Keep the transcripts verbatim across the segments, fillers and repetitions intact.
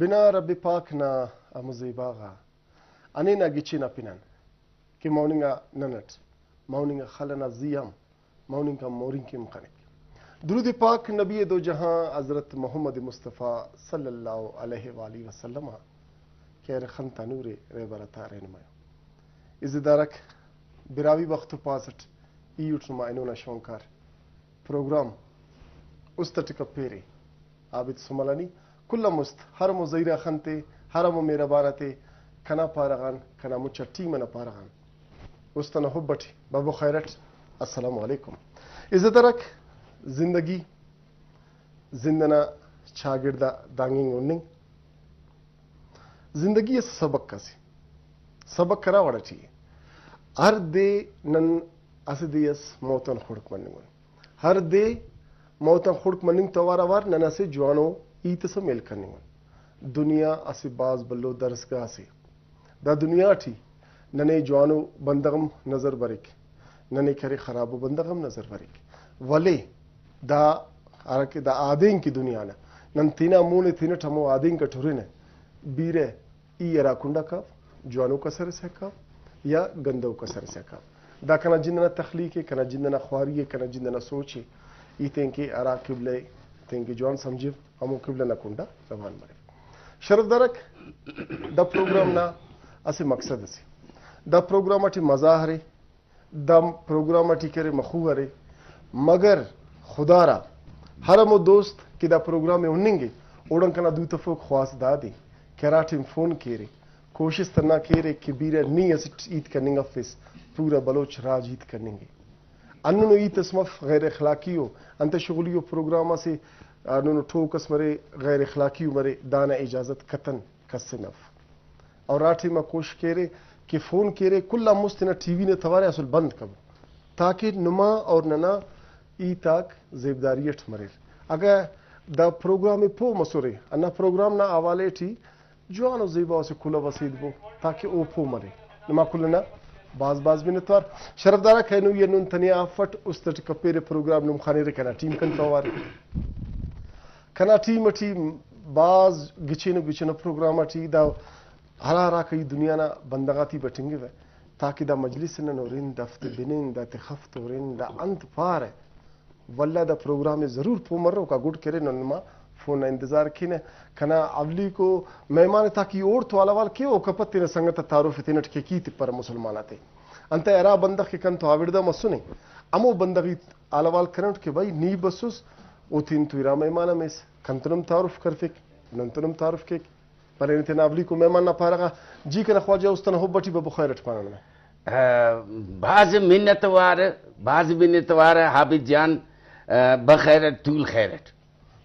بنا رب پاک نا ہمو زیبا غا ہنینا گچین آ پن آن کہ موننگ آ نن اٹ موننگ آ خل ئنا زی آ ہم موننگ آ مورنگ کن خنک۔ درود پاک نبی دو جہاں حضرت محمد مصطفیٰ صلی اللہ علیہ وآلہ وسلم آ کہ ارے خن تا نور ءِ، رہبر تا رہنما ءِ۔ عزت دارک، براہوئی وخت و پاس اٹ ای اٹ نما اینو نا شونکار پروگرام است اٹ کپیرے عابد سملانی۔ کل آن مست ہر ہمو زہیرا خن تے، ہر ہمو مہربان آتے کنا پارہ غان، کنا مچا ٹیم ئنا پارہ غان است ئنا حب اٹ بابو خیر اٹ السلام علیکم۔ عزت دارک، زندگی زند ئنا چاگڑد آ دانگ انگ ہننگ۔ زندگی اسہ سبق اسے، سبق ہرا وڑ اٹی ءِ۔ ہر دے نن اسہ دے اس موت آن خڑک مننگ ان۔ ہر دے موت آن خڑک مننگ تو اوار اوار نن اسہ جوانو ہیت ئس ہم ہیل کننگ ان۔ دنیا اسہ بھاز بھلو درسگاہ اسے۔ دا دنیا ٹی ننے جوانو بندغ ہم نظر بریک، ننے کرے خرابو بندغ ہم نظر بریک، ولے دا ہراکہ دا آدینک دنیا نا نن تینا مون ءِ تینٹ ہمو آدینک اٹ ہرنہ، بیرہ ای ہرا کنڈا کاو، جوانو کسر ئسے آ کاو یا گندو کسر ئسے آ کاو۔ دا کنا جند ئنا تخلیق ءِ، کنا جند ئنا خواری ءِ، کنا جند ئنا سوچ ءِ۔ ای تینکہ ہرا قبلہ ءِ تینکہ جوان سمجھو، ہمو قبلہ نا کنڈا روان مرو۔ شرف دارک، دا پروگرام نا اسہ مقصد اسے، دا پروگرام اٹی مزاح ارے، دا پروگرام اٹی کرے مخو ارے، مگر خدا را ہر ہمو دوست کہ دا پروگرام ءِ ہننگ ءِ، اوڑان کنا دو تفوک خواست دادے کہ ہرا ٹائم فون کیرے، کوشست ہندا کیرے کہ بیرہ نی اسٹ ہیت کننگ افس، پورا بلوچ راج ہیت کننگ ءِ۔ ہندنو ہیت اس مف، غیر اخلاقی ءُ انتئے شغلی ءُ پروگرام اسے، ہندنو ٹوک اس مرے، غیر اخلاقی ءُ مرے، دانا اجازت قطعاً کس ءِ مف۔ اور ہرا ٹائما کوشش کیرے کہ فون کیرے، کل آن مست تینا ٹی وی نا توارے اسل بند کبو، تاکہ نما اور ننا ہیت آک زیبداری اٹ مریر۔ اگہ دا پروگرام ءِ پہہ مسرے، ہندا پروگرام نا حوالے ٹی جوان و زیبا اسہ کلہو اس ہیت بو، تاکہ او پہہ مرے۔ نما کل انا بھاز بھاز منتوار۔ شرفدار آک، اینو ای ہندن تنیا افٹ، است اٹ کپیرے، پروگرام نم خنیرے، کنا ٹیم کن تو اوار ءِ۔ کنا ٹیم اٹی بھاز گچین و گچین و پروگرام اٹی دا ہرا ہراکہ ای دنیا نا بندغ آتے بٹنگوہ، تاکہ دا مجلس نن ہرن، دافتے بنن، داتے خف تو ہرن، دا انت پارہ۔ واللہ دا پروگرام ءِ ضرور پہہ مروک آ گڈ کرے، نن نما فون نا انتظار کینہ۔ کنا اولیکو مہمان ءِ، تاکہ اوڑتو حال احوال کے، اوکا پد تینا سنگت آ تعارف ءِ تینٹ کیک، ای تپرہ مسلمان آتے۔ انتئے ہرا بندغ کہ کنتو آوڑدہ مسنے، ہمو بندغ ای حال احوال کرینٹ کہ بھئی نی بسس، او تینتو ارا مہمان ہم ایس، کنتون ہم تعارف کرفک، ننتون ہم تعارف کیک۔ پرینہ تینا اولیکو مہمان نا پارہ غا۔ جی کنا خواجہ، است ئنا حب اٹی ببو خیر اٹ پانہ ننا۔ آ، بھاز منت وار، بھاز منت وار عابد جان، آ، بخیر اٹ، تول خیر اٹ۔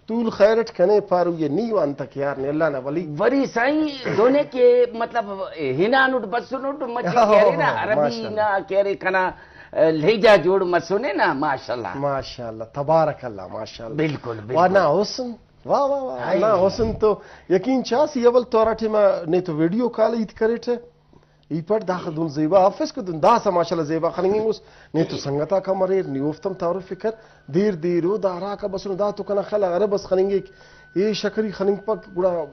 تول خیر اٹ کنے پاروئی ءِ، نی وانتک یار، نے اللہ نا ولی۔ وری سائیں دہنے کہ مطلب ہنانٹ بسنٹ، مچے کہ ارے نا، عربی ماشاءاللہ۔ نا کہ ارے کنا، آ، لہجہ جوڑ مسنے نا، ماشاءاللہ۔ ماشاءاللہ، تبارک اللہ، ماشاءاللہ۔ بالکل، بالکل۔ وانا حسن، واہ، واہ، واہ، ہائے۔ نا حسن تو یقین چاس، ای اول تو ہرا ٹائما نے تو ویڈیو کال ہیت کریٹہ، ای پٹ داخہ دہن زیبا افس کہ دہن داسہ ماشاءاللہ زیبا خننگ انگ اس۔ نے تو سنگت آک ہم اریر، نی اوفتا ہم تعارف ءِ کر۔ دیر دیر او دا ہراکا بسنو دا تو کنا خیال آ عرب اس خننگک، اے شکری خننگ پک، گڑا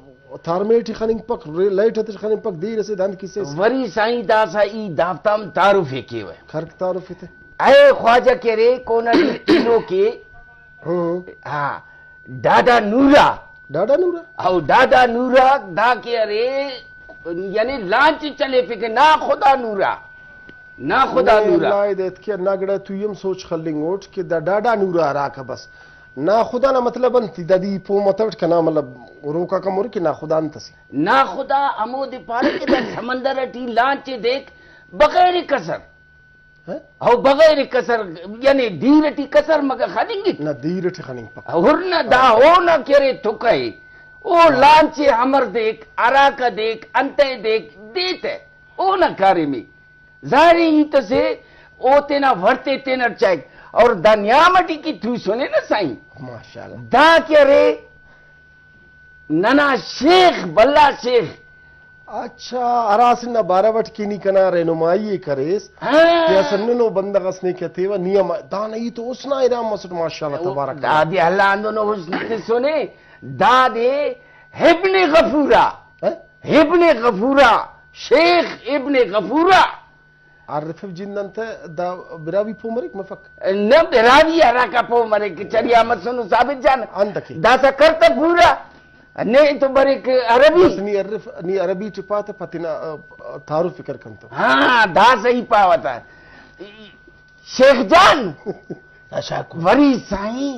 تارمے ٹی خننگ پک، رے-، لائٹ اتش خننگ پک، دیر اسے داند کسہ اس۔ وری سائیں داسہ ای دافتا ہم تعارف ءِ کیوہ۔ خرک تعارف ءِ تے۔ اے خواجہ کہ ارے کونہ ٹی تینو کے۔ ہوں۔ ہاں۔ ڈاڈا نورا۔ ڈاڈا نورا؟ او ڈاڈا نورا دا کہ ارے، یعنی لانچ چلیفک، نا خدا نورا۔ نا خدا نے نورا۔ اللہ ءِ دے اتکہ، ہندا گڑا تو ای ہم سوچ خلنگوٹ کہ دا ڈاڈا نورا ہراکہ بس۔ نا خدا نا مطلب انت؟ دا دی پہہ متوٹ کنا، مطلب، روکا کم ہورے کہ نا خدا انت اسے؟ نا خدا ہمودے پارہ کہ دا سمندر اٹی لانچ ءِ دیک بغیر کسر۔ ہاں؟ او بغیر کسر، یعنی دیر ٹی کسر مگہ خننگک؟ نہ، دیر ٹی خننگ پک۔ ہر نہ، دا ہاں۔ او نہ کہ ارے تھکہ ءِ۔ او ہاں۔ لانچ ءِ امر دیک، ہراکہ دیک، انتئے دیک، دے تہ۔ او نہ کاریم ءِ۔ ظاہر ءِ ہیت اسے، او تینا وڑ تے تینٹ چائک۔ اور دا نیام ٹی کہ توسنے نا سائیں۔ ماشاءاللہ۔ دا کہ ارے، ننا شیخ، بھلا شیخ۔ اچھا، ہرا اسہ نا بارو اٹ کہ نی کنا رہنمائی ءِ کریس، ہاں۔ کہ اسہ ننو بندغ اس نے کہ تیوہ، نی ہم دانا ہیت و حسن آ حیران مسٹ، ماشاءاللہ، تبارک اللہ۔ دادے اللہ ہندنو حسن تسنے، دادے ابن غفورا۔ ہاں؟ ابن غفورا، شیخ ابن غفورا۔ عارف جند انت دا براہوئی پہہ مریک مفک؟ نہ، براہوئی ہراکا پہہ مریک، چڑیا مسنو ثابت جان۔ انت کہ؟ داسا کرتہ پورا۔ نے تو بریک عربی۔ بس نی عرف، نی عربی ٹی پاتہ پہ تینا، آ، تعارف فکر کنتو۔ ہاں، دا صحیح پاوہ تا۔ شیخ جان۔ اشاکو۔ وری سائیں،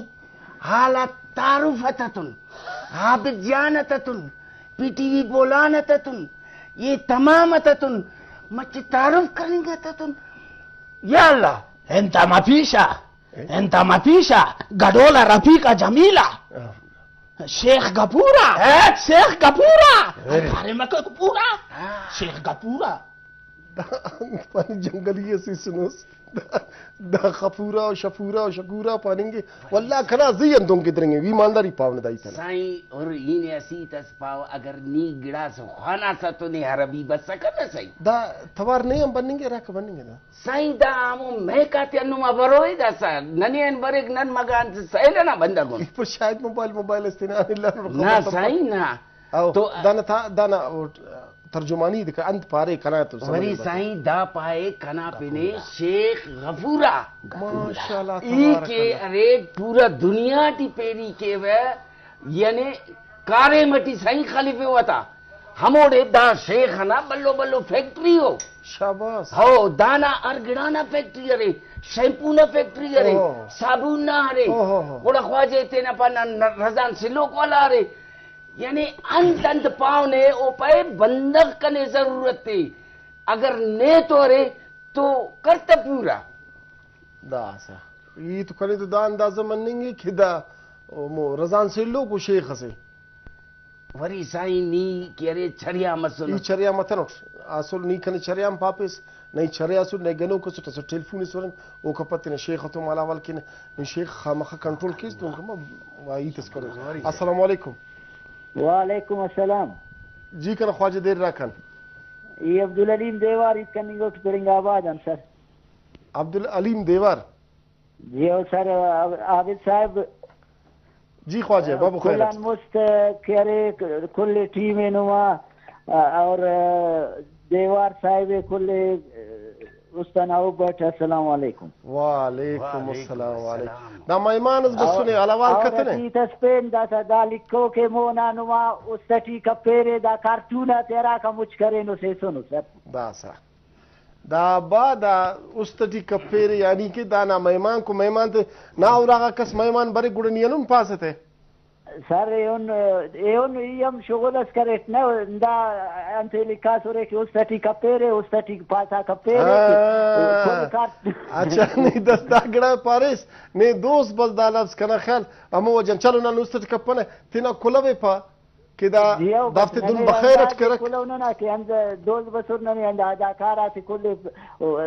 حالات تعارف اتتون، عابد جان اتتون، پی ٹی وی بولان اتتون، یہ تمام اتتون، مچہ تعارف کننگ اتتون۔ یا اللہ۔ انت مفیشا، انت مفیشا، گڈولا رفیقا جمیلا۔ شیخ گپورا، ہاں۔ شیخ گپورا۔ ہاں۔ پارے مکہ گپورا۔ ہاں۔ شیخ گپورا۔ دا انت پانی جنگلی اسے سنوس۔ دا، دا خفورا و شفورا و شکورا پاننگے۔ واللہ کنا زی آن دن گدرینگے، ایمانداری پاوہ دا ہیت ئنا۔ سائیں، اور ای نے اسیت اس پاو، اگر نی گڑاس خواناسہ تو نے عربی بسکہ نہ سائیں۔ دا توار نے آن بننگے، ہراکہ بننگے دا۔ سائیں، دا ہمو مہک آتیان نما بروئے داسہ۔ ننے آن بریک، نن مگہ انت سیل ئنا بندغ ان۔ پر شاید موبائل، موبائل اس تینا آن الانو خبر نہ تمپک۔ سائیں، نہ۔ او، تو دانا تا، دانا او ترجمانی دے انت پارے کنا تو سمجھ بس۔ سائیں، دا پائے کنا پنے شیخ غفورا۔ ماشاءاللہ، ای تبارک کہ اللہ۔ ارے پورا دنیا ٹی پیری کیوہ، یعنی کاریم ٹی سائیں خلیفے وتا۔ ہموڑے دا شیخ ئنا بھلو بھلو فیکٹری او۔ شاباس۔ ہو، دانا ہر گڑا نا فیکٹری ارے، شیمپو نا فیکٹری ارے، اوہ۔ صابون نا ارے۔ اوہ، اوہ، اوہ۔ گڑا خواجہ تینا پانا ن-، رزان سلوک والا ارے۔ یعنی انت انت پاوہ نے، او پائے بندغ کنے ضرورت تے، اگر نے تو ارے تو کرتہ پورا۔ داسہ ای تو کنے تو دا اندازہ مننگ ء کہ دا او مو رزان سیلوک و شیخ اسے۔ وری سائیں نی کہ ارے چڑیا مسنٹ۔ ای چڑیا متنٹ۔ اسل نی کنے چڑیا ہم پاپیس، نئی چڑیا اسٹ، نئی گنوک اسٹ، اسٹ ٹیلیفون اس ہرن، اوکا پد تینا شیخ اتون حال احوال کینہ۔ نی شیخ خامخا کنٹرول کیس تو اوکا ما وا ہیت اس کرو۔ السلام علیکم۔ وعلیکم السلام۔ جی کنا خواجہ دیر راکان۔ ای عبدالعلیم دیوار ہیت کننگوٹ پرنگ آباد آن سر۔ عبدالعلیم دیوار۔ جی او سر، عابد صاحب، جی خواجہ، بابو خیر کل اٹ۔ آن مست کہ ارے، کل ٹیم نما اور دیوار صاحب کل است انا حب اٹ۔ السلام علیکم۔ وعلیکم السلام، وعلیکم۔ دا مہمان اس بسنے، اور، حال احوال اور کتنے؟ اسیت اس پین داسہ دا لکھو کہ مونا نما است ٹی کپیرے، دا کارٹون آتے ہراکا مچ کرینس ایسونس سر۔ داسہ۔ دا ابا، دا است ٹی کپیرے، یعنی کہ دانا مہمان کو مہمان تے نا اراغا کس مہمان بریک گڑا نی ہندن پاسہ تہ۔ سر، ایہن، ایہن ای ہم شغل اس کریٹ نہ، دا انتے لکھاسرے کہ است ٹی کپیرے، است ٹی پاسا کپیرے کہ ہاں۔ کل کار۔ اچھا، نی دس دا گڑا پاریس، نے دوست بس دا لفظ کنا خیال ہمو وجہ۔ چلو نن است ٹی کپنہ، تینا کلوے پا۔ کہ دا جی او، دافتے بس دن ننے بخیر اٹ ہندادے کرک۔ کلو ننا کہ ہند دوست بسر ننے ہند اداکار آتے کل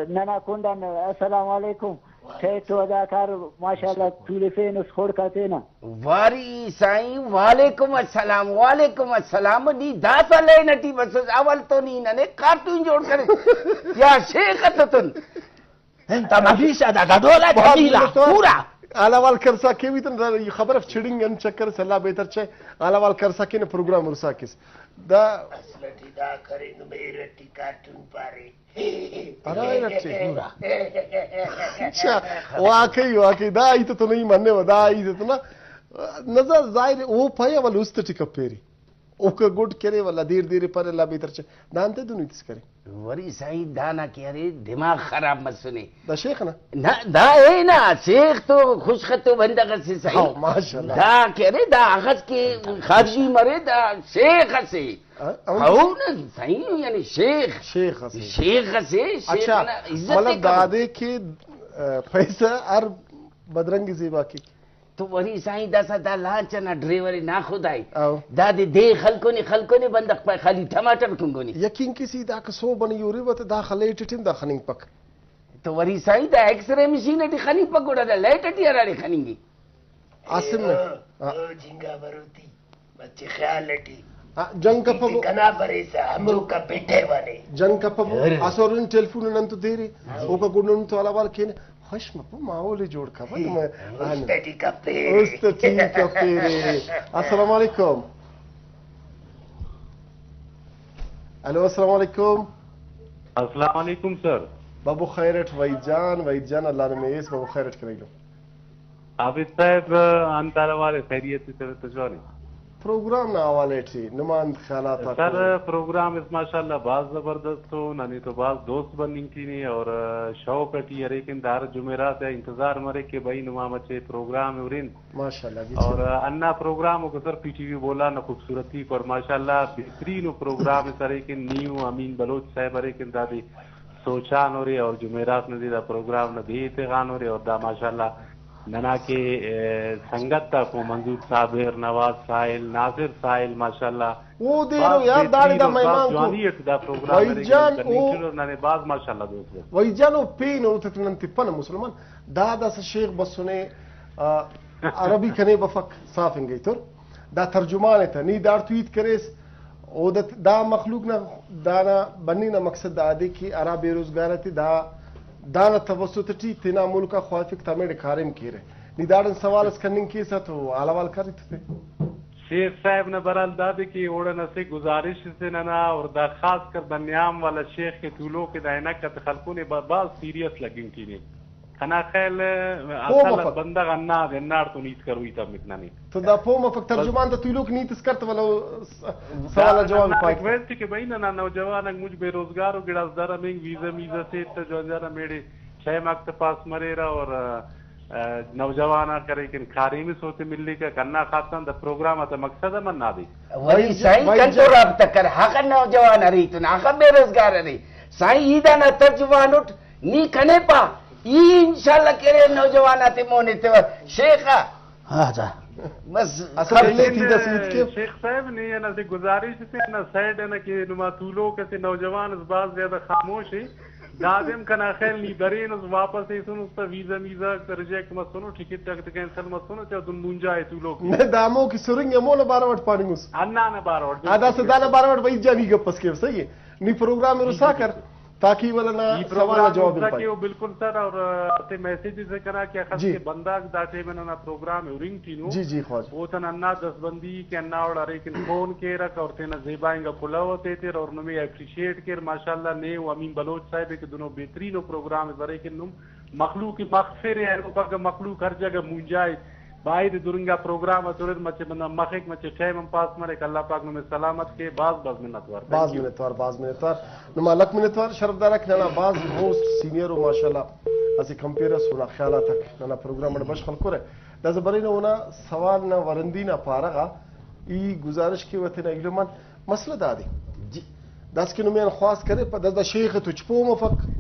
ننا کنڈان۔ السلام علیکم۔ ٹیٹ و اداکار ماشاءاللہ تولفینس خڑک آ تینا۔ واری سائیں، وعلیکم السلام، وعلیکم السلام۔ نی داسہ لین اٹی بسس، اول تو نی ننے کارٹون جوڑ کرے یا شیخ اتتون۔ انت مفیشا دا گڈولا بھاز جمیلا منتوار۔ پورا۔ حال احوال کرسا کیوی تن، دا خبر اف چڑنگ ان چکر اس، اللہ بہتر چائے۔ حال احوال کرسا کینہ پروگرام ہرسا کس۔ دا اصل ٹی دا کرے نمے ارٹی کارٹون پارے۔ ہرا ارٹی۔ پورا۔ اچھا، واقعی، واقعی دا ہیت تو نہیں منوہ، دا ہیت تو نا۔ نظر ظاہر او پائے اول است ٹی کپیری۔ اوکا گڈ کرے، ولدا دیر دیر پارے، اللہ بہتر چائے۔ دا انتئے دن ہیت اس کرے؟ وری سائیں، دانا کہ ارے دماغ خراب مسنے۔ دا شیخ نا؟ نہ، دا اے نا، شیخ تو خوش خطو بندغ اسے سائیں۔ ہاں، ماشاءاللہ۔ دا کہ ارے دا اخس کہ خارجی مرے، دا شیخ اسے۔ ہاں، ہاں۔ ہو نا سائیں، یعنی شیخ۔ شیخ اسے۔ شیخ اسے، شیخ اچھا، نا عزت مطلب کرو۔ دادے کہ، آ، پیسہ ہر بدرنگ زیبا کیک۔ تو وری سائیں داسہ دا لانچ ئنا ڈرائیور ءِ ناخدائے۔ او۔ دادے دے خلکنے، خلکنے، بندغ پائے خالی ٹماٹر کنگنے۔ یقین کیسی داکا سہب ئنا ای ہُرِوہ تہ داخہ لائٹ ئٹی ہم دا خننگپک۔ تو وری سائیں دا ایکس رے مشین ئٹی خننگپک، گڑا دا لائٹ ئٹی ہراڑے خننگے۔ عاصم نے۔ او، ہاں۔ او جنگا بروتی۔ مچہ خیال ئٹی۔ ہاں، جنگ کپبو۔ کنا بریسہ ہموکا پٹیوہ نے۔ جنگ کپبو۔ ارے۔ اسہ ہُرن ٹیلیفون نن تو دیرے۔ ہاں۔ اوکا گڈ نن تو حال احوال کینہ۔ خوش مفو، ماحول ئے جوڑ کپہ۔ ہاں۔ است ٹی کپیرے۔ است ٹی کپیرے۔ السلام علیکم۔ ہیلو، السلام علیکم۔ السلام علیکم سر۔ بابو خیر اٹ وحید جان، وحید جان اللہ نمے ایس، بابو خیر اٹ کریلو۔ حافظ صاحب، انت حال حوال ءِ؟ خیریت ءِ؟ طبیعت جوان ءِ؟ پروگرام نا حوالہ ٹی نما انت خیالات آک سر، ءِ؟ پروگرام اس ماشاءاللہ بھاز زبردست ءِ، ننے تو بھاز دوست بننگ ٹی نے اور شوق ٹی ہریکن، دا ہر جمعرات آ انتظار مریک کہ بھئی نما مچے پروگرام ءِ ہرن۔ ماشاءاللہ، جی اور چلو۔ ہندا پروگرام ءِ کہ سر پی ٹی وی بولان نا خوبصورتی ءِ اور ماشاءاللہ بہترین ءِ پروگرام اس ہریکن، نی و امین بلوچ صاحب ہریکن، دادے سوچانورے اور جمعرات نا دے دا پروگرام نا دے ایتغانورے اور دا ماشاءاللہ ننا کہ، ءِ، سنگت آکو منظور صابر، نواز ساحل، ناصر ساحل ماشاءاللہ او دیر او بھاز یار، داڑے بہترین دا اور بھاز مہمان کو جوانی اٹ دا پروگرام وحید ہریکن جان کننگ او ٹی اور ننے بھاز ماشاءاللہ دوست ءِ۔ وحید جان او پین اوتے ٹی نن تپنہ مسلمان۔ دا داسہ شیخ بسنے، آ، عربی کنے بفک صاف انگئی تر۔ دا ترجمان ءِ تہ نی داڑتو ہیت کریس، او دا، دا مخلوق نا دانا بننگ نا مقصد دا دے کہ ہرا بے روزگار تے دا، دانا توسط ٹی تینا ملک آ خواہفک تا میڑے کاریم کیرہ۔ نی داڑان سوال اس کننگ کیسہ تو حال حوال کریت تے۔ شیخ صاحب نا برحال دادے کہ اوڑان اسہ گزارش اسے ننا، اور دا خاص کر دا نیام والا شیخ کہ تولوک ءِ، دا ہنک آتے خلکونے با-، بھاز سیریس لگنگ ٹی نے۔ کنا خیال، پہہ اصل مفک۔ بندغ ہندا دے ہنداڑتون ہیت کروئی تمک ننے۔ تو دا پہہ مفک، بس۔ ترجمان تا تولوک نی ہیت اس کر تو ولو س-، سوال ءِ جواب ءِ پائک۔ ریکویسٹ کہ بھئی ننا نوجوان آک مچ بے روزگار ءِ، گڑاس در ہمینگ ویزا میزا سے تا جوان جان میڑے ٹائم آک تا پاس مریرہ اور، آ، نوجوان آک ہریکن کاریم اس اوتے ملیکک، ہندا خاطران دا پروگرام آتا مقصد ہم ہندادے۔ وری سائیں وری کن تو جان۔ رابطہ کر، ہخہ نوجوان ارے ایتون، ہخہ بے روزگار ارے۔ سائیں ای دانا ترجمان اٹ، نی کنے پا، ای انشاءاللہ کہ ارے نوجوان آتے مون ایتیوہ۔ شیخ آ۔ ہاں جا۔ بس اصل خبر۔ نی ٹی دس ہیت کے۔ شیخ صاحب، نی انا اسہ گزارش اسے، انا سائیڈ انا کہ نما تولوک اسے نوجوان اس بھاز زیادہ خاموش ءِ۔ دادے ہم کنا خیال نی درینس، واپس ایسنس تہ ویزا میزا ریجیکٹ مسنو، ٹکٹ آک تہ کینسل مسنو، چا دن مونجا ءِ تولوک۔ نہ، دا ہمو کہ سرنگ ہمو نا بارو اٹ پاننگس۔ ہندا نا بارو اٹ، آ، داسہ بالکل۔ دانا بارو اٹ وحید جان ای گپ اس کیو، صحیح ءِ۔ نی پروگرام ءِ جی، رسا جی، کر، جی۔ تاکہ ولدا ای سوال نا پروگرام جواب ءِ رسا پائے۔ کیو، بالکل سر، اور، آ، اسہ میسج اسے کنا کہ اخس جی۔ کہ بندغ دا ٹائم ننا پروگرام ءِ ہرنگ ٹی نو۔ جی، جی، خواجہ۔ اوتن ہندا دستبندی کہ ہندا وڑ ہریکن فون کیرک اور تینا زیبا انگا کلہو ءِ تیتر اور نمے اپریشیٹ کیر۔ ماشاءاللہ نے و امین بلوچ صاحب ءِ کہ دنو بہترین ءِ پروگرام ءِ بریکن نم مخلوق ءِ مغفر ءِ، اینو پگہ مخلوق ہر جگہ مونجا ءِ۔ باید دننگا پروگرام ءِ تریر، مچے بندغ مخک، مچے ٹائم ہم پاس مریک۔ اللہ پاک نمے سلامت کے۔ بھاز بھاز منت وار۔ بھاز منت وار، بھاز منت وار۔ نما لکھ منت وار شرفدار آک، ننا بھاز موسٹ سینئر و ماشاءاللہ اسہ کمپیئر اس، اونا خیالات آک ننا پروگرام اٹ بشخ ہلکرہ۔ داسہ برینہ اونا سوال نا ورندی نا پارہ غا ای گزارش کیوہ تینا ایلم آن۔ مسئلہ دادے جی۔ داسکہ نمے آن خواست کرے، پہ داسہ دا شیخ ءِ تو ہچ پہہ مفک،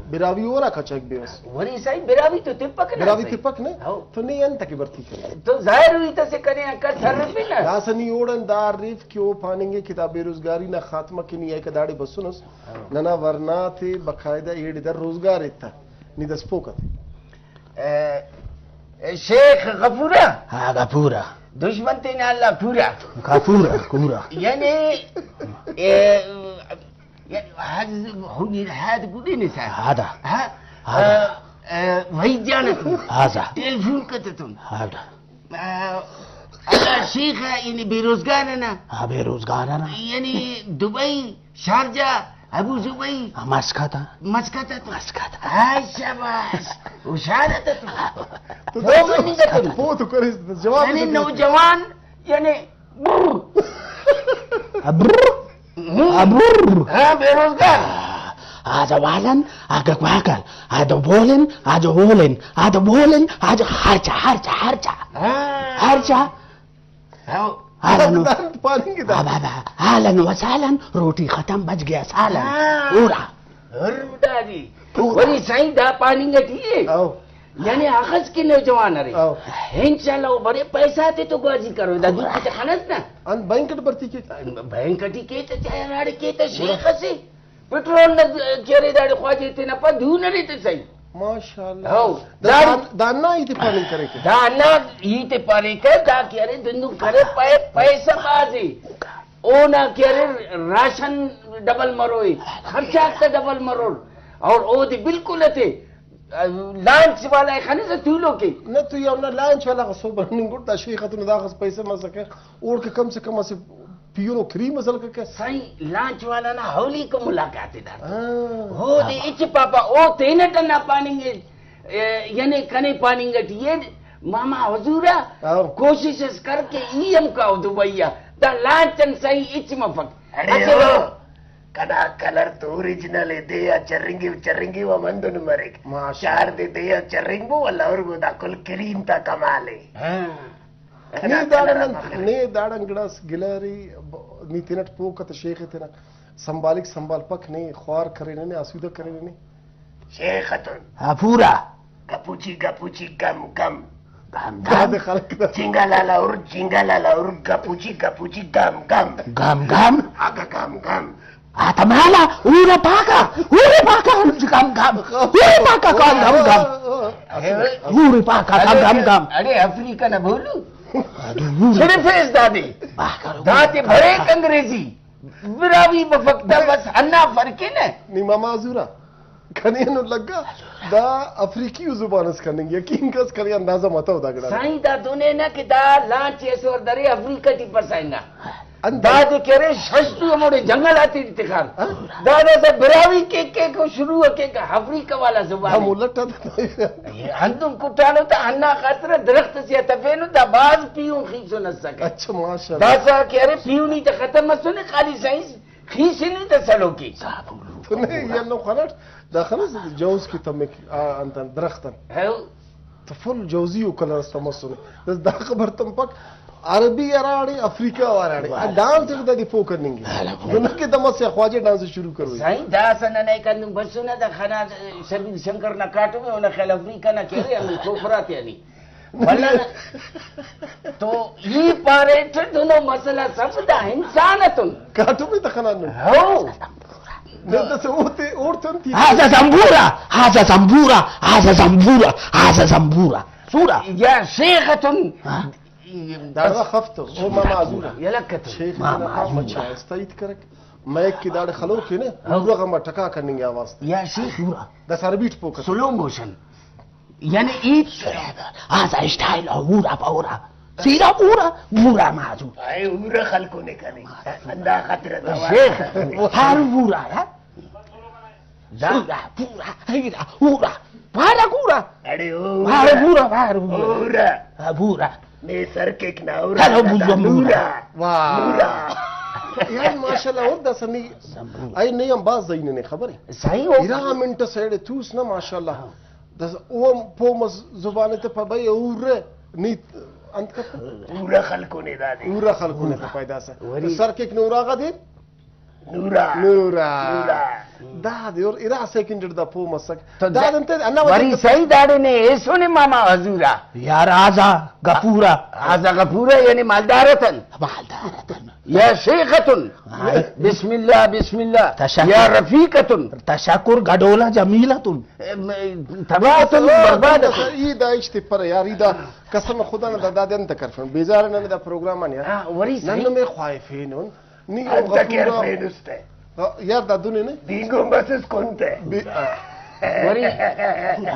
براہوئی اوراکا چائک بیوس۔ ورے سائیں براہوئی تو تپک نا براہوئی سائیں۔ تپک نا؟ ہو۔ تو نے انت کہ برتی کرے؟ تو ظاہر ہوئی تسے کنے آن کس ہرفے نا۔ داسہ نی اوڑان دا ہرف کہ او پاننگے کہ دا بے روزگاری نا خاتمہ کہ نی ایکا داڑے بسنس، ہاں۔ ننا ورنا تے باقاعدہ ایڑے دا روزگار ایتہ، نی داسہ پوہ کت۔ اے، اے شیخ غفورا۔ ہاں، غفورا۔ دشمن تینا اللہ پورا۔ غفورا، پورا۔ یعنی، اے، یعنی، حد، حد، حد گڈی نے سا۔ ہاں دا۔ ہاں؟ ہاں دا۔ اے، اے، وحید جان اتون۔ ہاں دا۔ ٹیلیفون کتتون۔ ہاں دا۔ آ، اللہ شیخ آ، یعنی بے روزگار نا۔ ہاں، بے روزگار نا۔ یعنی دبئی، شارجہ، ابو ظبی۔ ہاں، مسقط آ۔ مسقط آ تو۔ مسقط آ۔ ہاں، شاباش۔ ہوشیار آ تو۔ تو تو تو مننگ اتون۔ پوہ تو کریس، جواب یعنی تو دے۔ نوجوان، یعنی برر۔ ابرر۔ ہم۔ ابرر۔ ہاں، بے روزگار۔ آ، آ جوالن، آ گواگل، آ دو بولن، آ جو بولن، آ دو بولن، آ جو ہرچا، ہرچا، ہرچا۔ ہاں۔ ہرچا۔ ہاں۔ آلن و-، دانت پاننگ دا۔ آ بابا، آلن و سالن، روٹی ختم، بچ گیا سالن۔ ہاں۔ ہورا۔ ہر بٹا جی۔ ہورا۔ وری سائیں دا پاننگ ٹی اے۔ او۔ یعنی اخس کہ نوجوان ارے۔ او۔ انشاءاللہ او برے پیسہ تے تو گوازی کرو، دا دو تے خنس نا۔ ان بینک اٹ بھرتی کیک۔ بینک ٹی کے تے چاہے ہراڑے کے تے شیخ اسے۔ پٹرول نا کہ ارے داڑے خواجہ تینا پا دھو ننے تسئی۔ ماشاءاللہ۔ ہو۔ دا، داڑے دا، دا نا ہیت پاننگ کریکہ۔ دا نا ہیت پاریکہ، دا کہ ارے دندن کرے پائے پیسہ بازے۔ اونا کہ ارے راشن ڈبل مروئے، خرچہ تا ڈبل مرور۔ اور اودے بالکل اتے لانچ والا خنسہ تولوکے۔ نہ تو یا نا لانچ والا غا صبح نن گڑ دا شیخ اتون داخس پیسہ مسکہ، اوڑکہ کم سے کم اسہ پیہنو کریم اس ہلککہ۔ سائیں، لانچ والا نا اولیکو ملاقات ءِ داڑتون۔ ہاں۔ اودے ہچ پاپا، او تینٹ ہندا پاننگ ءِ، اے، یعنی کنے پاننگ ٹی ءِ، ماما حضور آ ہاں۔ کوشش اس کر کہ ای ہم کاو دبئی آ۔ دا لانچ آن سائیں ہچ مفک۔ اڑے اسہ او، کنا کلر تو اوریجنل ءِ، دے آ چرینگو، چرینگو ہم ہندن مریک۔ ماشاءاللہ۔ چار دے دے آ چرینگو، ولدا ہربو، دا کل کریم تا کمال ءِ۔ ہاں۔ نے داڑان انت، نے داڑان گڑاس گلہ ارے، ب-، نی تینٹ پوک ات شیخ ءِ تینا سنبھالک سنبھالپک، نے خوار کرینے، نے آسودہ کرینے نے۔ شیخ اتون۔ ہاں، پورا۔ گپوچی گپوچی گم گم۔ گم گم۔ دادے خلق دا۔ جنگا لالا ار، جنگا لالا ار، گپوچی گپوچی گم گم۔ گم گم۔ اگہ گم گم۔ آ تمالا، اورا پاکا، اورا پاکا، گم گم، اورا پاکا، گم گم گم۔ اورا پاکا، گم گم گم۔ اڑے افریقہ نا بولو۔ صرف اس دادے۔ دادے بریک انگریزی۔ براہوئی بفک دا بس ہندا فرق ءِ نہ۔ نی ماما حضورا۔ کنے ہنو لگا، دا افریقی و زبان اس کننگ، یقین کس کنے اندازہ متو دا گڑا۔ سائیں دا دنے نا کہ دا لانچ ایسور درے افریقہ ٹی پسائنگا۔ انداز۔ دادے کہ ارے شش تو ہموڑے جنگل آتے ٹی تخار۔ ہاں؟ دادے اسہ براہوئی کیک کیک و شروع کیک افریقہ والا زبان ہم اے۔ الٹ آ۔ ہندن کٹانو تا ہندا خاطر درخت اسے آ تفینو، دا بھاز پیہن خیسن اسکہ۔ اچھا، ماشاءاللہ۔ داسہ کہ ارے پیہنی تا ختم مسنے، خالی سائنس خیسنی تا سلوکی۔ تو نے یا نو خناٹ، دا خنس جوز کی تمک، آ، انتن درخت ان۔ ہو۔ تو فل جوزی و کلر اس تمسنے۔ بس دا خبر تمپک، عربی ہراڑے، افریقہ ہراڑے۔ آ ڈانس اٹ دادے پو کننگے۔ نن کہ دمس یا خواجہ ڈانس شروع کروئی۔ سائیں، داسہ ننے کندن بسنہ دا خنا شبیر شنکر نا کاٹم ءِ، اونا خیال افریقہ نا کہ ارے، ہمے کوپرا تیانی۔ ولدا تو ای پاریٹ دنو مسئلہ سب دا انسان اتون۔ کاٹم ءِ تخنان نن۔ ہو۔ نن داسہ اوتے اوڑتون تی۔ هذا زنبورة، هذا زنبورة، هذا زنبورة، هذا زنبورة۔ سورة۔ یا شیخ اتون۔ ہاں۔ داڑا خفتو، او ماما حضورا۔ یلہ کتو۔ شیخ ماما اتنا حضورا۔ مچا استعید کرک۔ میک کہ داڑے خلوک ءِ نا، ہاں۔ اورغ ہم ٹکا کننگ آواز تے۔ یا شیخ۔ داسہ عربی ٹ پوکس۔ سلو موشن۔ یعنی ای۔ هذا استائل، ہورا پورا۔ سیدھا پورا، پورا معذور۔ اے ہورا خلکونے کنے۔ ہندا خاطر دا شیخ، ہر پورا، ہاں؟ دا پورا، ہورا، پورا۔ پارا پورا۔ اڑے او پارا پورا، پارا پورا۔ ہورا۔ ہاں، پورا۔ نے سر کیک نا ہورا۔ ہلو، بوزو نورا۔ واہ۔ نورا۔ یار، ماشاءاللہ، اور داسہ نی، اے نی ہم باز زہین نے خبر ہے۔ صحیح ہو۔ ارا منٹ سیڑے توس نا، ماشاءاللہ۔ داسہ او ہم پو مس زبان تے پا بھائی، اور نی انت کپ۔ پورا خلکونے دادے۔ پورا خلکونے تے پیدا سا۔ وری۔ سر کیک نورا غا دے۔ نورا۔ نورا۔ نورا۔ دادے اور ارا سیکنڈ دا پو مسک۔ تو داد انت ہندا وجہ وری کہ صحیح داڑے نے ایسونے ماما حضورا۔ یار آزا گپورا۔ آزا گپورا یعنی مالدار اتن۔ مالدار اتن۔ یا شیخ اتن۔ ہاں۔ بسم اللہ، بسم اللہ۔ تشکر۔ یا رفیق اتن۔ تشکر گڈولا جمیل اتن۔ اے، م-، تباہ اتن، برباد اتن۔ ای دا اشتے پر یار، ای دا قسم خدا نا دا، دا دن تکرفن۔ بیزار نن دا پروگرام آن یار۔ ہاں، وری صحیح۔ نن نمے خواہفینن۔ نی او انت غفور کر آ-، پینس تہ؟ آ، یار دا دنے نے؟ بینگو مسس کن تہ۔ بی-، آ۔ وری،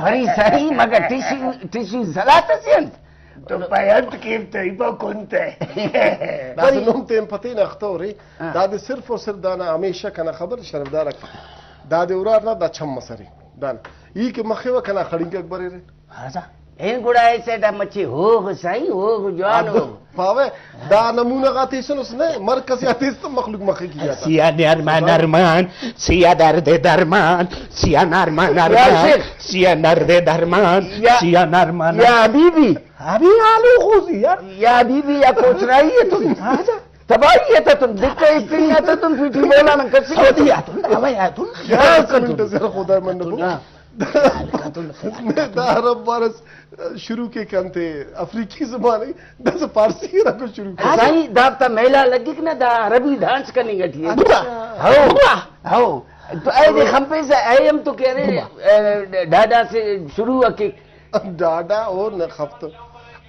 وری سہی مگہ ٹشو، ٹشو سلات اسے انت؟ تو پائے انت کیو تہ، ایبا کن تہ۔ داسہ نم تین پتین اختورے۔ ہاں۔ دادے صرف اور صرف دانا ہمیشہ کنا خبر شرفدار اک۔ دادے ارار نا دا چم مسرے۔ دانا ای کہ مخیوہ کنا خڑینکک بریرے۔ ہاں سا۔ ہن گڑا ایسے دا مچے ہوغ سائیں، ہوغ جوان ہو۔ پاوہ، دا نمونہ غاتے ایسنس نے، مرکز آتے ایسن مخلوق مخے کی جاتا۔ سیا نرمان نرمان، سیا درد درمان، سیا نرمان یا نرمان، شیخ۔ سیا درد درمان، یا، سیا نرمان یا نرمان۔ حبیبی۔ ابھی آلو خوزی یار۔ یا حبیبی یا کوچرائی ہے تم۔ ہاں سا۔ تباہی ہے تم، دکہ اتنی ہے تم، پیٹی بولا نہ کسی۔ سعودی ہے تم، ہوائی ہے تم۔ یا سمنٹ سر خدا من نبو۔ ہاں۔ دا عرب وارس شروع کے کنتے افریقی زبان ہے، داسہ فارسی رکھو شروع کے۔ سائیں، دافتا میلہ لگک نا، دا عربی ڈانس کننگ ٹی ہے۔ اچھا۔ ہو، ہو۔ تو اے دے خمپیسہ، اے ہم تو کہ ارے، اے، ڈاڈا سے شروع کے۔ ڈاڈا او نہ خفت۔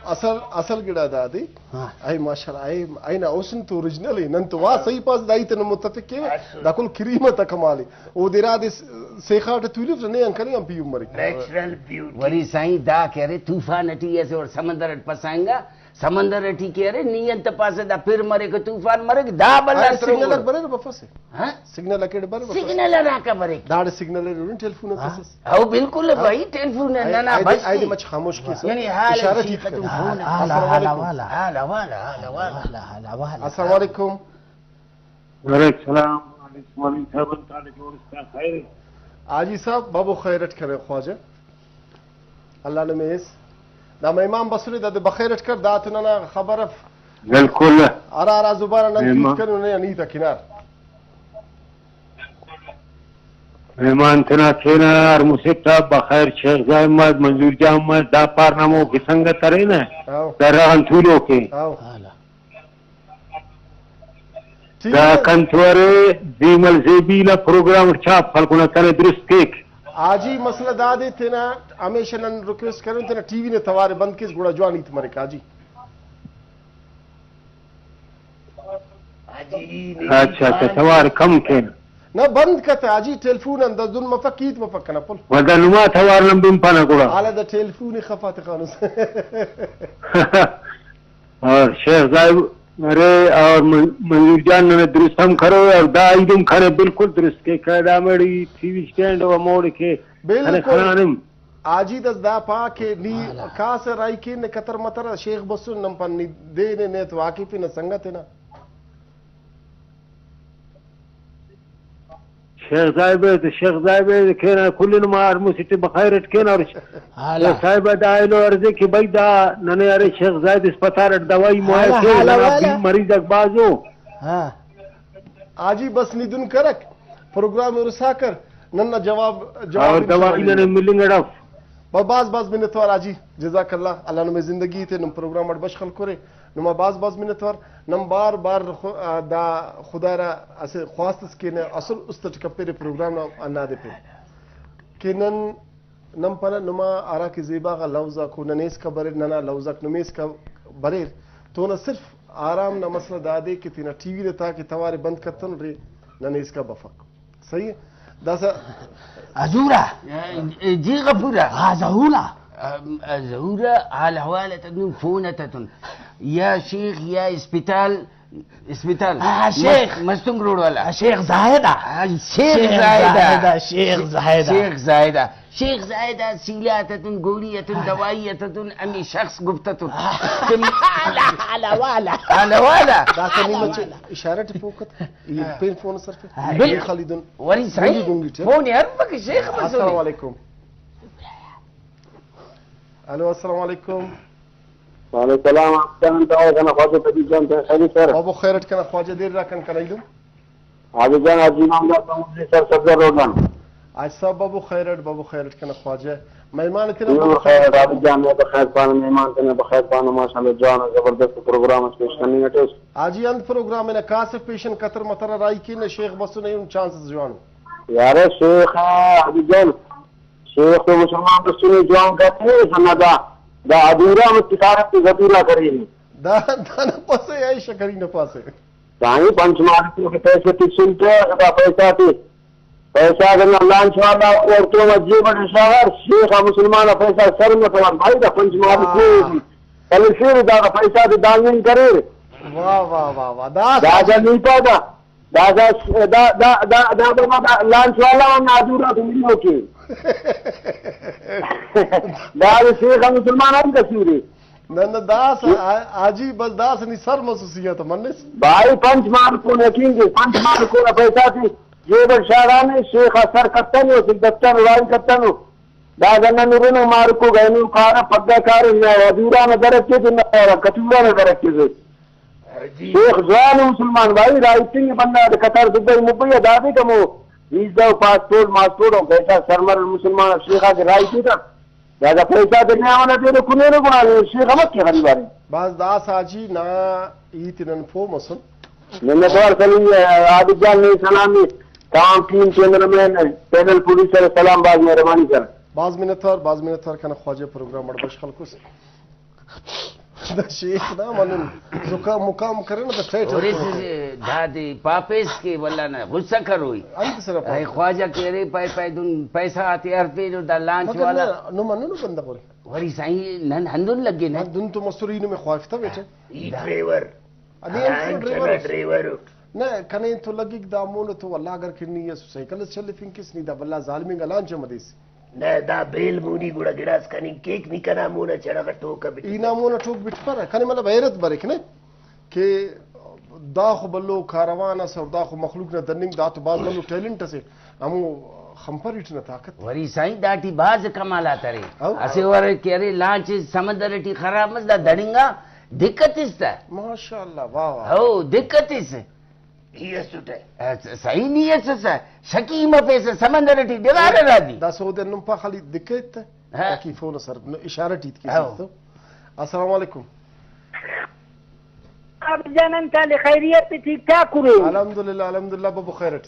اصل، اصل گڑا دادے۔ ہاں۔ اے ماشاءاللہ، اے، اے نا حسن تو اوریجنل ہے۔ نن تو وا صحیح پاس دائی تے نو متفق کے۔ دا کل کریم تا کمال ہے۔ او دیرا دے س-، سیخاٹ تولف نے انکل ہم پیو مرے۔ نیچرل بیوٹی۔ ولی سائیں دا کہ ارے طوفان ٹی اسے اور سمندر اٹ پسائنگا۔ سمندر ٹی کہ ارے، نی انت پاسہ، دا پِر مریک، طوفان مریک، دا بھلا ارے، سگنل سنگور۔ بریرہ بفسہ۔ ہاں؟ سگنل اکیڑ بریرہ بفسہ۔ سگنل ہراکا بریک؟ داڑے سگنل ہرن ٹیلیفون آن ہاں۔ تسس۔ او بالکل آ۔ بھائی، ٹیلیفون آ، ننا آ، بس آ، ٹی۔ مچ خاموش کیسہ۔ یعنی حال اشارہ ٹھیک ٹھیک کرے۔ حال، حال، السلام حال، علیکم۔ حال، حال، حال، حال، حال۔ السلام علیکم۔ وعلیکم السلام۔ وعلیکم السلام۔ تعالی جوڑ اسکا خیر۔ حاجی صاحب، بابو خیرٹ کرے خواجہ۔ اللہ نمے ایس۔ دا مہمان بسنے، دادے بخیر اٹ کر، دا تو ننا خبر اف۔ بالکل۔ ہرا ہرا زبان آن نن مہمان۔ تیوت کنن، ننے ہنی تا کنار۔ مہمان تینا کینہ، ہر مسٹ آ بخیر، شیخ زاہد مس، منظور جان مس، دا پار نا موکے سنگت ارینہ، ہاؤ۔ دا رغن تولوکے۔ ہاؤ۔ ٹھیک دا ہے۔ کنتو ارے، دیمل زیبی نا پروگرام اٹ چھاپ خلکنا، کنے درست کیک۔ حاجی مسئلہ دادے، تینا ہمیشہ نن ریکویسٹ کرین، تینا ٹی وی نا توار ءِ بند کیس، گڑا جوان ہیت مریک حاجی۔ حاجی، نی اچھا، اچھا، توار کم کین۔ نہ، بند کتہ حاجی، ٹیلیفون انداز دن مفک، ہیت مفک کنا پل۔ ولدا نما توار نم بنپانہ گڑا۔ حالا دا ٹیلیفون ءِ خفا تخانوس۔ اور شیخ زاہد ارے اور من-، منظور جان ننے درست ہم کرو اور دا عید ہم کنے بالکل درست کہ کہ دا مڑی ٹی وی اسٹینڈ و موڑ کہ کنے بالکل۔ خنانم۔ حاجی دس دا پا کہ نی کاسہ راہی کین نے کتر متر شیخ بسن نم پن نی دے نے نیت واقف نہ سنگت نا۔ شیخ زاہد ءِ، شیخ زاہد ءِ کینہ کل نما ہر مسٹ بخیر اٹ کینہ اور ہالا۔ شیخ صاحب دا ایلو عرض ءِ کہ بھئی دا ننے ارے شیخ زاہد اسپتال اٹ دوائی معائنہ ہالا، کیو، ہالا ننا والا۔ بی مریض آک بھازو۔ ہاں۔ حاجی بس نی دن کرک، پروگرام ءِ رسا کر، ننا جواب، جواب اور انشاءاللہ دوائی ننے ملنگ۔ ملنگ اڑ اف۔ با-، بھاز بھاز منت وار حاجی، جزاک اللہ، اللہ نمے زندگی تے نم پروگرام اٹ بشخ ہلکرے۔ نما بھاز بھاز منت وار۔ نم بار بار خو-، آ، دا خدارا اسہ خواست اس کینہ، اصل است اٹ کپیرے پروگرام نا ہندادے پین کہ نن، نن پانہ نما ہراکہ زیبا غا لوز آکو ننے اسکا بریر، ننا لوز آک نمے اسکا بریر، تو نہ صرف آرام نا مسئلہ دادے کہ تینا ٹی وی نا تاکہ توارے بند کتن رے ننے اسکا بفک۔ صحیح ءِ؟ داسہ حضورا۔ جی غفورا۔ ہاں، ظہورا۔ ام، ظہورا، حال احوال اتتون، فون اتتون۔ یا شیخ یا اسپتال، اسپتال۔ ہاں، شیخ۔ مس-، مستونگ روڈ والا۔ ہاں، شیخ زاہد آ۔ ہاں، شیخ شیخ زاہد آ۔ زاہد آ، شیخ زاہد آ۔ شیخ زاہد آ۔ شیخ زاہد آ، سیلہ اتتون، گوڑی اتتون، دوائی اتتون، ہمی شخص گپتتون۔ ہاں۔ حال احوال آ۔ حال احوال آ۔ داسہ نی مچہ اشارہ ٹی پوکت۔ ای پین فون سر پہ۔ ہاں۔ بل-، خالی دن۔ وری سائیں، گنگی گنگی ٹی۔ فون یار پک شیخ مسعود۔ السلام علیکم۔ ہیلو، السلام علیکم۔ وعلیکم السلام۔ آپ جان، تو کنا خواجہ طبیب جان، تو خیریت سر؟ بابو خیرٹ کنا خواجہ، دیر را کن کنا ایلم۔ حاجی جان، حاجی امام دار تو مجھے سر سبزہ روڈ آن۔ آج سب بابو خیرٹ، بابو خیرٹ کنا خواجہ۔ مہمان تینا نور بابو خیرٹ۔ خیر، عابد جان، میں بخیر پانہ، مہمان تینا بخیر پانہ، ماشاءاللہ، جوان و زبردست پروگرام اس پیش کننگ اٹیس۔ حاجی، انت پروگرام انا کاسہ پیشن کتر متر راہی کینہ، شیخ بسنے، ایہن چانس اس جوان۔ یار شیخ، عابد جان، شیخ تو مسلمان بسنے، جوان کتنے، سنا دا، دا ادھورا مت کارت تو ادھورا کرے۔ دا، دا نہ پاسے، یا شکری نہ پاسے۔ سائیں، پنچ مارکو کہ پیسہ تسنٹ، دا پیسہ تے پیسہ اگر نہ لانچ والا اوڑتون جیب اٹ شاغار، شیخ آ مسلمان آ پیسہ سر متوار بھائی، دا پنچ مارکو ہاں۔ تلفیر، دا پیسہ تے دانگنگ کریر۔ واہ، واہ، واہ، واہ۔ دا دادا نی پادا، دادا، دا، دا، دا، دا بابا دا لانچ والا و نادورا تو ملو کے۔ دا شیخ آ مسلمان ہم قصور ہے۔ نہ، نہ، داسہ آ-، حاجی بس داسہ نی سر مسوسی آ تو منس۔ بھائی پنچ مارکو یقین کے، پنچ مارکو نا پیسہ تے جیب اٹ شاغانے، شیخ آ سر کتنو، اسہ دفتر راہی کتنو۔ دا گنہ نرینو مارکو گئنو کارہ پگہ کارہ، نہ ادھورا نا درک کے نہ کتورا نا درک کے۔ شیخ جوان مسلمان بھائی، راہی تنگ بندغ دے قطر دبئی مبئی آ دادے کمو ویزا و پاسپورٹ ماسپورٹ و پیسہ سرمر مسلمان شیخ آ کے راہی تیتا۔ دادا پیسہ تے نیاما نا تینے کنینو گڑا شیخ امر کے غریب آ نے۔ بس داسہ حاجی نا ہیت نن پہہ مسن۔ منت وار سلیم عابد جان، نے سلام نے تمام ٹیم، کیمرہ مین، پینل، پروڈیوسر، سلام، بھاز مہربانی سر۔ بھاز منت وار، بھاز منت وار کنا خواجہ پروگرام اٹ بشخ خلکوس۔ دا شیخ نا منن زکام مکام کرے نا، دا ٹیٹ ہرفے۔ دادے پاپیس کہ ولدا نا غصہ کروئی۔ انت سرا پاپ؟ اے خواجہ کہ ارے پائے، پائے دن پیسہ آتے ہرفینو دا لانچ مطلب والا۔ نہ، نو مننو بندغ ولے۔ وری سائیں نن ہندن لگے نا۔ ہاں، دن تو مستوری نمے خواہفتہ بیٹے۔ ای ڈرائیور۔ ادے ہاں، انت ڈرائیور چنا اس۔ ڈرائیور اٹ۔ نہ، کنے تو لگک دا مون تو واللہ اگر کہ نی اسو سائیکل اس چلیفنگ کس نی دا بھلا ظالمنگ لانچ ہم ادیس۔ نہ، دا بیل مونی گڑا گڑاس کننگ کیک، نی کنا مون آ چڑغ ٹوک ء بٹفہ۔ ای نا مون آ ٹوک بٹفرہ، کنے مطلب حیرت بریک نے کہ داخو بھلو کاروان اس اور داخو مخلوق نا دننگ، دا تو بھاز بھلو ٹیلنٹ اسے، ہمو خمپریٹ نا طاقت۔ وری سائیں داٹی بھاز کمالات ارے۔ ہو۔ اسہ وار کہ ارے لانچ سمندر ٹی خراب مس، دا دننگا دقت اس تا۔ ماشاءاللہ، واہ واہ۔ ہو، دقت اس۔ ای اسٹہ۔ ا، س-، صحیح نی اسسہ، شکی مفیسہ، سمندر ٹی ڈغارہ رادی۔ دا سعودی نم پا خالی دکہ ایت تہ، ہاں۔ تاکہ فون سر اشارہ ٹی ایت کیسہ ہاں۔ تو۔ السلام علیکم۔ اب جانن تالے خیریت تے ٹھیک ٹھاک کرے؟ الحمدللہ، الحمدللہ بابو خیر اٹ۔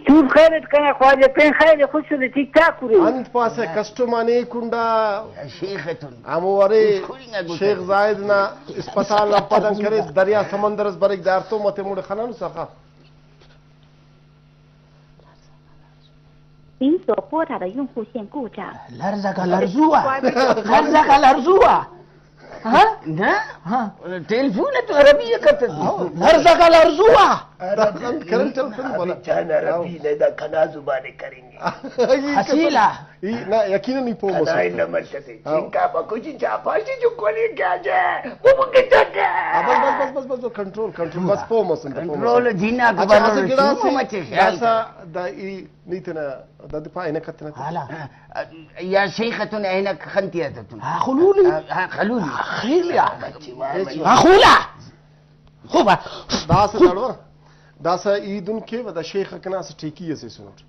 تو خیر اٹ کنا خواجہ پین خیر خوش تے ٹھیک ٹھاک کرے؟ انت پاسہ کسٹم آن اے کنڈا شیخ اتون۔ ہمو ارے مشکورنگ آ گزر۔ شیخ زاہد نا اسپتال آن پدن کرے دریا سمندر اس بریک دار تو متے مڑے خنانو سخا۔ 您所拨打的用户现故障。 لرزکا لرزوا۔ لرزکا لرزوا۔ ہاں؟ نہ۔ ہاں۔ ٹیلیفون تو عربی کتس۔ لرزکا لرزوا۔ عربی۔ کرن چل سن بولا۔ عربی جان عربی نے دا کنا زبان کریں۔ حسیلا۔ ای، نہ، یقیناً ای پوہ مسٹ۔ نہ، نہ، مشتے۔ ہاں۔ چنکا بکو چنچا پاشی جو کولی کیا جے؟ وہ بکے چکے۔ ہاں، بس، بس، بس، بس، بس، کنٹرول، کنٹرول، بس پوہ مسن، پوہ مسن۔ کنٹرول جناک اچھا، بنو، اسہ گڑا چنو سے مچے خیال داسا کر۔ دا ای نی تینا دا دے پا اینک اتنا۔ حالا۔ یا شیخ اتون اینک خنتی اتون۔ ہاں، خلولی۔ ہاں، ہاں، خلولی۔ خیلیا۔ ہاں، خولا۔ خوبا۔ داسا داڑو، داسا ای دن کے و دا شیخ کنا اسہ ٹیکی اسے سنٹ۔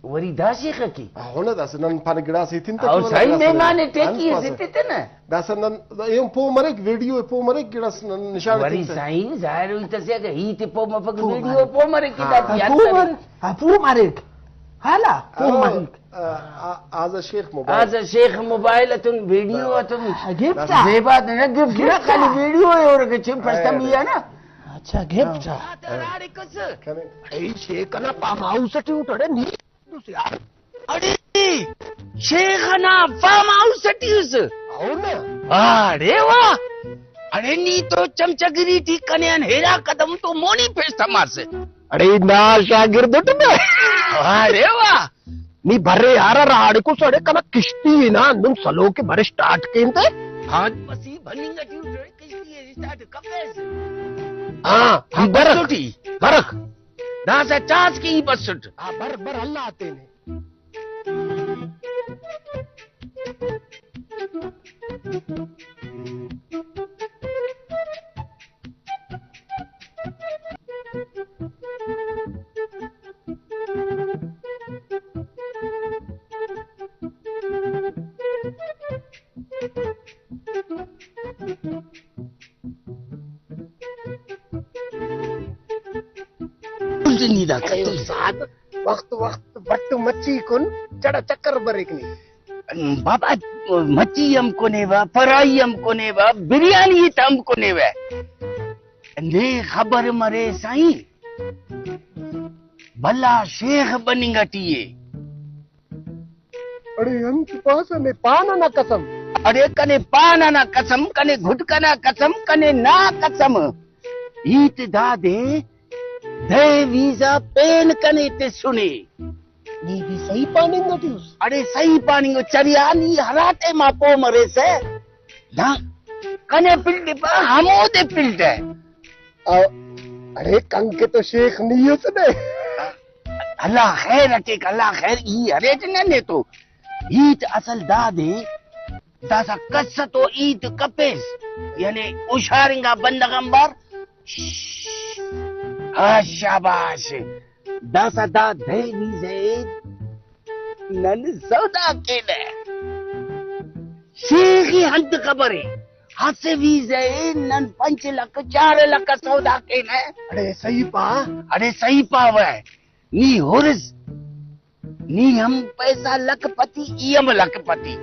وری دا شیخ کی؟ ہاں، ہنہ داسہ نن پانے گڑاس ایتن تہ او کہ سائیں گڑاس مہمان نن ٹیکی انت اسے پاسہ۔ تتنہ۔ داسہ نن اے ہم پو مریک، ویڈیو پو مریک، گڑاس نن نشان وری ایتن تہ۔ سائیں ظاہر ہوئی تسے اگہ ہیت پو مفک پو ویڈیو مریک۔ پو مریک ہاں۔ کتاب یاد پو کرے۔ مریک۔ ہاں، پو مریک۔ حالا، پو او، مریک۔ آ، آ، آزا شیخ موبائل۔ آزا شیخ موبائل اتون ویڈیو اتون۔ ہاں، گفٹ آ۔ زیبا نہ گفٹ نہ، گفٹ خالی آ۔ ویڈیو ہے اور کہ چپ اے، پستم اے۔ یہ نا۔ اچھا، گفٹ آ۔ ہاں۔ کنے؟ اے شیخ انا فارم ہاؤس ٹی اٹھڑے نی۔ اڑے شیخ انا فارم ہاؤس ٹی اس۔ اڑے واہ۔ اڑے نی تو چمچہ گری ٹی کنے آن ہیرا قدم تو مونی پیش تماسے۔ اڑے نا شاگرد اٹ بے۔ اڑے واہ۔ نی برے یار راڑکو سڑے کنا کشتی نا ہندن سلو کہ برے سٹارٹ کین تے۔ ہاں بسی بھننگ ٹی کشتی سٹارٹ کپیس۔ ہاں، ہاں، برک۔ بسوٹی۔ برک۔ داسہ چاس کہ ای بسٹ۔ آ، بر، بر، اللہ آتے نے۔ نی دا ارے کتل۔ استاد، وخت وخت بٹ مچی کن چڑ چکر بریک نی۔ بابا، مچی ہم کنے وا، فرائی ہم کنے وا، بریانی تا ہم کنے وا۔ نے خبر مرے سائیں، بھلا شیخ بننگ ٹی ءِ۔ اڑے انت پاسہ نے پان انا قسم؟ اڑے کنے پان انا قسم، کنے گھٹک انا قسم، کنے نا قسم۔ ہیت دادے، دے ویزا پین کنے تسنے۔ نی بھی صحیح پاننگ اٹی اس۔ اڑے صحیح پاننگ ءُ چریا، نی ہرا ٹائم آ پہہ مریسہ نا کنے پلٹپہ، ہمودے پلٹہ۔ او، اڑے کنکہ تو شیخ نی اس نے۔ اللہ خیر اٹیک، اللہ خیر، ای اریٹ ننے تو۔ ہیت اصل دادے، داسہ کس تو ہیت کپیس، یعنی ہشار انگا بندغ آنبار۔ ہاں، شاباش۔ داسہ دا دہی ویزہ ءِ نن سودا کینہ۔ شیخی انت خبر ءِ؟ اسہ ویزہ ءِ نن پنچ لکھ، چار لکھ سودا کینہ۔ اڑے صحیح پا۔ اڑے صحیح پاوہ۔ نی ہرس۔ نی ہم پیسہ لکھ پتی، ای ہم لکھ پتی۔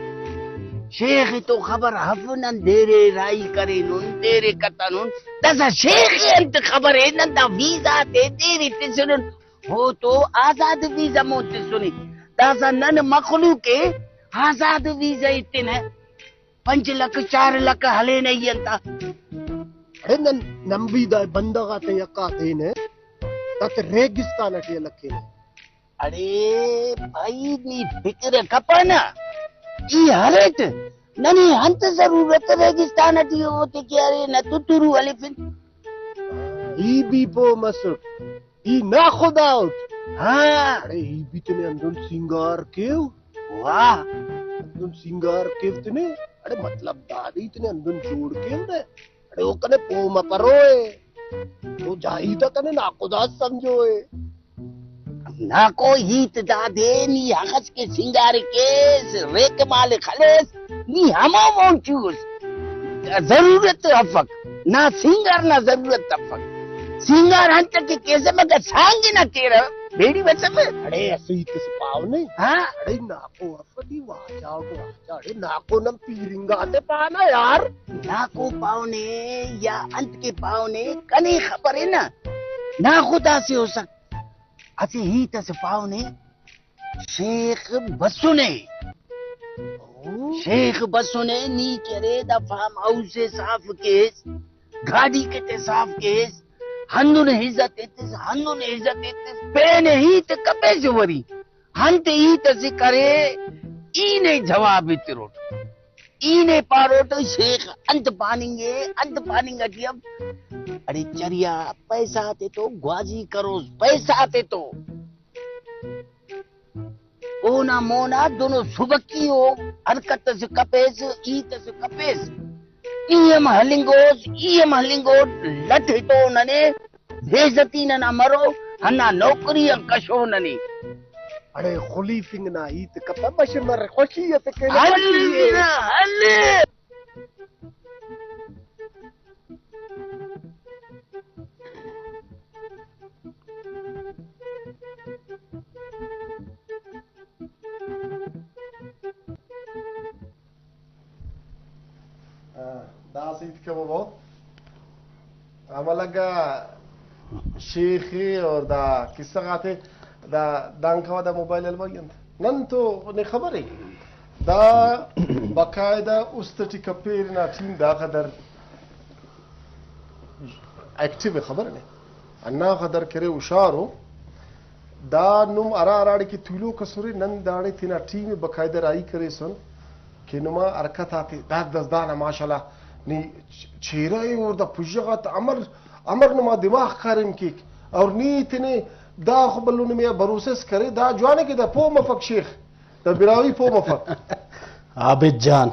شیخ تو خبر اف، نن دیر ءِ راہی کرینن، دیر ءِ کتنن۔ داسہ شیخ ءِ انت خبر ءِ، نن دا ویزا تے دیر ءِ تسنن۔ او تو آزاد ویزا مون تسنے۔ داسہ نن مخلوق ءِ آزاد ویزا ایتنہ۔ پنچ لکھ، چار لکھ ہلینہ ای انت۔ اڑے نن نمبی دا بندغ آتے یکا تینہ، داتے ریگستان اٹی الکینہ۔ اڑے بھائی، نی فکر کپنہ، ای ہریٹ، ننے انت ضرورت ریگستان اٹی اوتے کہ ارے نہ تو ترو الفن۔ ای بھی پو مسٹ، ای ناخدا اٹ۔ ہاں۔ اڑے ای بھی تنے اندن سینگار کیو۔ واہ۔ اندن سینگار کیو تنے۔ اڑے مطلب دادے ای تنے اندن جوڑ کیو نہ۔ اڑے او کنے پو مپروئے۔ تو جائی تا کنے ناخدا سمجھوئے۔ ناکو ہیت دادے، نی ہخس کہ سنگار کیس، ریک مال خلیس، نی ہمو مون چوس۔ ضرورت افک، نا سنگار نا ضرورت افک۔ سنگار انت کہ کیسہ مگہ سانگ نا کیرہ، بیڑی بسفہ۔ اڑے اسہ ہیت اس پاو نے۔ ہاں۔ اڑے ناکو افٹی واجہ اٹ واجہ، اڑے ناکو نن پیرنگا تے پانا یار۔ ناکو پاونے یا انت کہ پاونے، کنے خبر ءِ نا۔ ناخدا سے ہو سک۔ اسہ ہیت اسے پاونے، شیخ بسنے۔ او۔ شیخ بسنے، نی کہ ارے دا فارم ہاؤس ءِ صاف کیس، گاڈی کتے صاف کیس، ہندن عزت ایتس، ہندن عزت ایتس، پین ہیت کپیس وری۔ انت ہیت اسے کرے، ای نے جواب ایتروٹ۔ ای نے پاروٹ شیخ انت پاننگے، انت پاننگ اٹی اف۔ اڑے چریا، پیسہ آتے تو گوازی کروس، پیسہ آتے تو۔ اونا مونا دنو سبکی او حرکت اس کپیس، ہیت اس کپیس۔ ای ہم ہلنگوس، ای ہم ہلنگوٹ، لٹ ہتو ننے، بے عزتی ننا مرو، ہندا نوکری آن کشو ننے۔ اڑے خلیفنگ نا ہیت کپہ، بش مر خوشی ءِ تکینہ، ہلے خوشی ءِ۔ نا، ہلے۔ آ، دا اسہ ہیت کبو بہت۔ ہمہ لگا شیخ ءِ اور دا قصہ غاتے، دا دانکہ دا موبائل الوائی انت۔ نن تو نے خبر ءِ، دا باقاعدہ است ٹی کپیر نا ٹیم داخہ در ایکٹیو ءِ، خبر نے۔ ہنداخہ در کرے، ہشارو۔ دا نم ہرا ہراڑے کہ تولوک ئسرے، نن داڑے تینا ٹیم ءِ باقاعدہ راہی کریسن کہ نما حرکت آتے، دا دزدان آ ماشاءاللہ نی چہرہ ءِ اور دا پژہ غاتا امر، امر نما دماغ کاریم کیک۔ اور نی تینے دا خو بھلو نمے آ بھروسہ اس کرے، دا جوان ءِ کہ دا پہہ مفک شیخ، دا براہوئی پہہ مفک۔ عابد جان،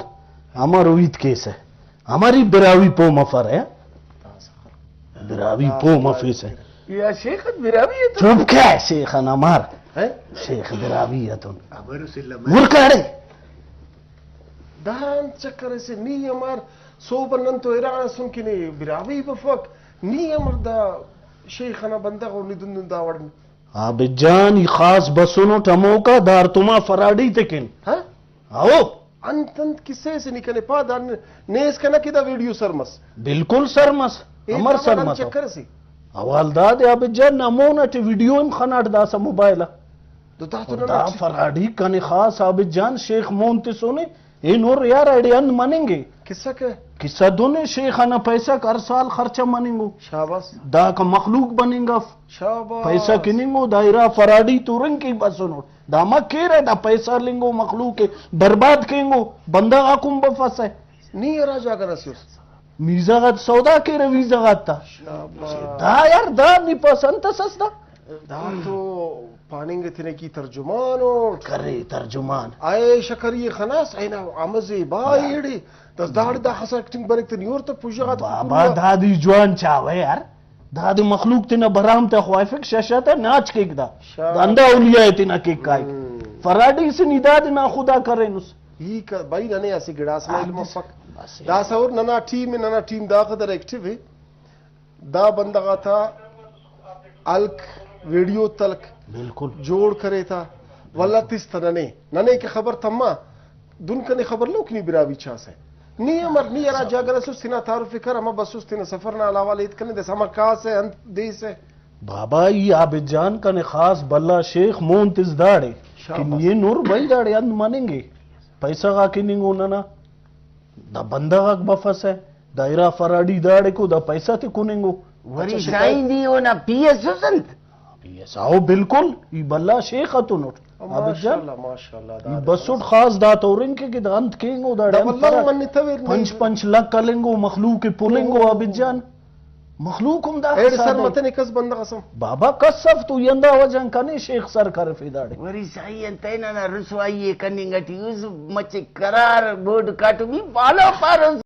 امر ہیت کیسہ؟ امر ای براہوئی پہہ مفرہ؟ براہوئی پہہ مفیسہ۔ یا شیخ، براہوئی اتون۔ چپ کہ، شیخ انا مار۔ ہیں؟ شیخ براہوئی اتون۔ امر اسے لمہ۔ مر کاڑے۔ دا انت چکر اسے، نی امر سوب نن تو حیران اسن کہ نی براہوئی بفک، نی امر دا شیخ انا بندغ او، نی دن دن دا وڑ۔ عابد جان، ای خاص بسنٹ ہموکا دار تما فراڈی تکن۔ ہاں؟ ہو۔ انت انت کسہ سے نی کنے پا، دا ن-، نیز کنا کہ دا ویڈیو سر مس۔ بالکل سر مس۔ اے امر دا سر وڑان مس؟ چکر سے۔ حوالدار عابد جان، نا مون اٹی ویڈیو ہم خناٹ داسہ موبائل آ۔ تو دا تو دا ننا فراڈی کنے خاص عابد جان، شیخ مون تسونے۔ اینو یار ایڑے ہند مننگے۔ کسہ کہ؟ کسہ دن شیخ انا پیسہ ہر سال خرچہ مننگو۔ شاباس۔ داکا مخلوق بننگ اف۔ شاباس۔ پیسہ کننگو، دا ارا فراڈی تورن کہ بسنو۔ دا ما کیرہ، دا پیسہ لنگو مخلوق ءِ برباد کینگو، بندغ آکم بفسہ۔ نی ہرا جاگہ نا سے اس؟ ویزا غات سودا کیرہ، ویزا غات تا۔ شاباس۔ دا یار، دا نی پسند تسس دا۔ دا تو پاننگ تینے کی ترجمان اٹ۔ کرے ترجمان۔ اے شکری خناس، اینا امزے با ایڑے۔ دس داڑے دا خس ایکٹنگ بریک تنی اور تو پوجا غات بابا، دا دی جوان چاوہ یار۔ دا دی مخلوق تینا برام تا خواہفک، ششہ تا ناچ کیک دا۔ شاباس۔ دا اندا اولیاء تینا کیک کائک۔ ہم۔ فراڈی سے نی دا دی نا خدا کرینس۔ ای ک-، بھائی ننے اسہ گڑاس نا علم افک۔ بس۔ داسہ اور ننا ٹیم، ننا ٹیم داخہ در ایکٹیو ءِ۔ دا بندغ آتا ہلک ویڈیو تلک بالکل۔ جوڑ کرے تا، ولدا تس تا ننے، ننے کہ خبر تما، دن کنے خبر لوک نی براہوئی چاسہ۔ نی امر، نی ہرا جاگہ رسوس تینا تعارف ءِ کر، ہمہ بسوس تینا سفر نا حوالہ ہیت کنے، داسہ ہمہ کاسہ انت دیسہ۔ بابا، ای عابد جان کنے خاص بھلا شیخ مون تس داڑے شاباس۔ کہ نی ہن ہر بھئی داڑے انت مننگے، پیسہ غاک ہننگو ننا، دا بندغ آک بفسہ، دا ارا فراڈی داڑکو، دا پیسہ تے کننگو۔ وری اچھا، سائیں شکایت۔ دی اونا پی ایس اس انت؟ پی ایس، او بالکل، ای بھلا شیخ اتونٹ۔ عابد جان، ماشاءاللہ، ماشاءاللہ، ای داڑے بسٹ خاص۔ خاص دا تو ہرن کہ، کہ دا انت کینگو داڑے دا انت واللہ پرک۔ منتویر نی۔ پنچ پنچ لکھ ہلنگو، مخلوق ءِ پلنگو، عابد جان۔ مخلوق ہم دا ایڑے حساب سر ءِ۔ متنے کس بندغ اسم۔ بابا کس اف تو ای ہندا وجہ ان کنے شیخ سر کرفے داڑے۔ وری سائیں انتئے ننا رسوائی ءِ کننگ اٹی اس، مچے قرار بورڈ کاٹمی پالو پاروس۔